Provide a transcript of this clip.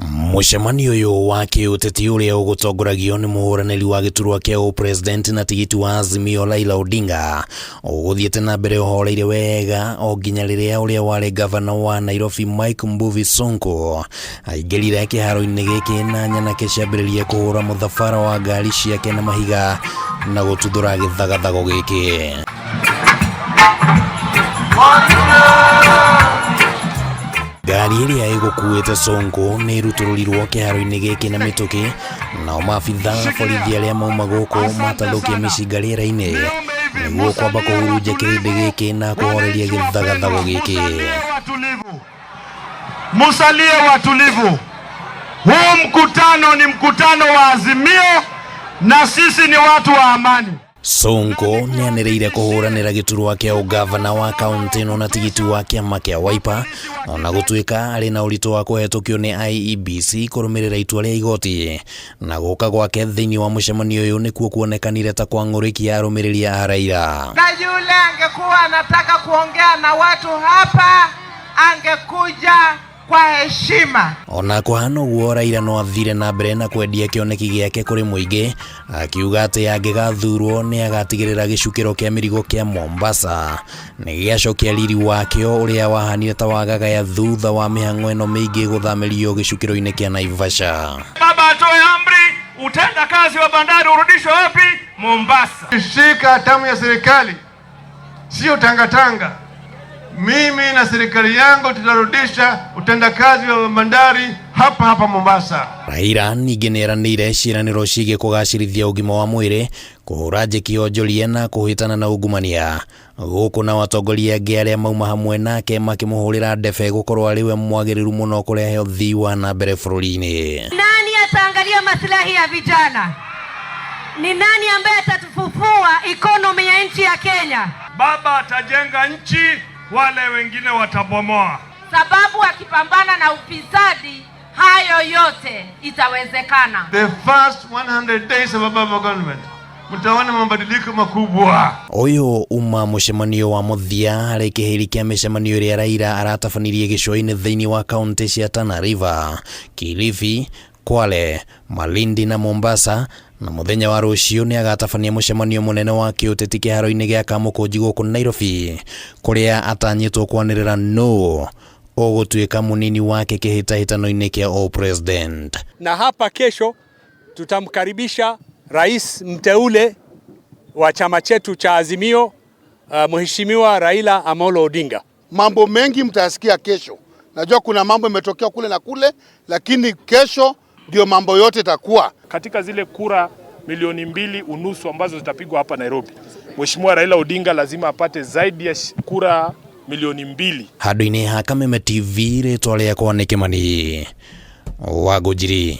Mũcemanio ũyũ wa kĩũteti ũrĩa ũgũtongoragio nĩ mũhũranĩri wa gĩturwa kĩa ũpresident na tigiti wa Azimio Raila Odinga ũgũthiĩte na mbere ũhoreire wega o nginya rĩrĩa ũrĩa warĩ gavana wa Nairobi Mike Mbuvi Sonko aingĩrire kĩharo-inĩ gĩkĩ na nyanake ciambĩrĩria kũhũra mũthabara wa ngari ciake na mahiga na gũtuthũra gĩthagathago gĩkĩ. Ngari ĩrĩa ĩgũkuĩte Sonko nĩ ĩrutũrũrirwo kĩharo-inĩ gĩkĩ na mĩtũkĩ, nao maabitha a borithi arĩa mauma gũkũ matathũkia mĩcinga rĩera-inĩ nĩguo kwamba kũhurunja kĩrĩndĩ gĩkĩ na kũhoreria gĩthagathago gĩkĩ. Musalie watulivu. Huu mkutano ni mkutano wa Azimio na sisi ni watu wa amani. Sonko nĩanĩrĩire kũhũranĩra gĩturwa kĩa ũgavana wa kaũntĩ ĩno na tigiti wa kĩama kĩa Wiper ona gũtuĩka arĩ na ũritũ wa kũhetũkio nĩ IEBC kũrũmĩrĩra itua rĩa igoti na gũka gwake thĩinĩ wa mũcemanio ũyũ nĩkuo kuonekanire ta kwang'ũrĩkia arũmĩrĩri a Raila. Na yule angekuwa anataka kuongea na watu hapa angekuja kwa heshima. Ona kũhana ũguo Raila no athire na mbere na kwendia kĩoneki gĩake kũrĩ mũingĩ akiuga atĩ angĩgathurwo nĩ agatigĩrĩra gĩcukĩro kĩa mĩrigo kĩa Mombasa nĩ gĩacokia riri wakĩo ũrĩa wahanire ta wagagaya thutha wa mĩhang'o ĩno mĩingĩ gũthamĩrio gĩcukĩro-inĩ kĩa Naivasha. Baba atoe amri, utenda kazi wa bandari urudishwe wapi? Mombasa. Shika hatamu ya serikali, sio tangatanga. Mimi na serikali yangu tutarudisha utendakazi wa bandari hapa hapa Mombasa. Raila ningĩ nĩeranĩire ciĩranĩro ciĩgiĩ kũgacĩrithia ũgima wa mwĩrĩ, kũhũra njeki onjoria na kũhĩtana na ungumania gũkũ nao atongoria angĩ arĩa mauma hamwe nake makĩmũhũrĩra ndebe gũkorwo arĩ we mwagĩrĩru mũno kũrehe ũthii wa na mbere bũrũri-inĩ. Nani ataangalia maslahi ya vijana? Ni nani ambaye atatufufua economy ya nchi ya Kenya? Baba atajenga nchi, wale wengine watabomoa. Sababu akipambana na ufisadi, hayo yote itawezekana. The first 100 days of Baba government, mtaona mabadiliko makubwa. Ũyũ uma mũcemanio wa mũthia harĩ kĩhĩri kĩa mĩcemanio ĩrĩa Raila aratabanirie gĩcũa-inĩ thĩinĩ wa kaunti cia Tana River, Kilifi, Kwale, Malindi na Mombasa na mũthenya wa rũciũ nĩ agatabania mũcemanio mũnene wa kĩũteti kĩharo-inĩ gĩa Kamũkũnji gũkũ Nairobi kũrĩa atanyĩtwo kwanĩrĩra nũ ũgũtuĩka mũnini wake kĩhĩtahĩtano-inĩ kĩa ũpresident. Na hapa kesho tutamkaribisha rais mteule wa chama chetu cha Azimio, Mheshimiwa Raila Amolo Odinga. Mambo mengi mtayasikia kesho. Najua kuna mambo yametokea kule na kule, lakini kesho ndio mambo yote itakuwa. Katika zile kura 2.5 milioni ambazo zitapigwa hapa Nairobi, Mheshimiwa Raila Odinga lazima apate zaidi ya kura 2 milioni. Handũ-inĩ ha Kameme TV rĩtwa rĩakwa nĩ Kĩmani wa Ngũnjiri.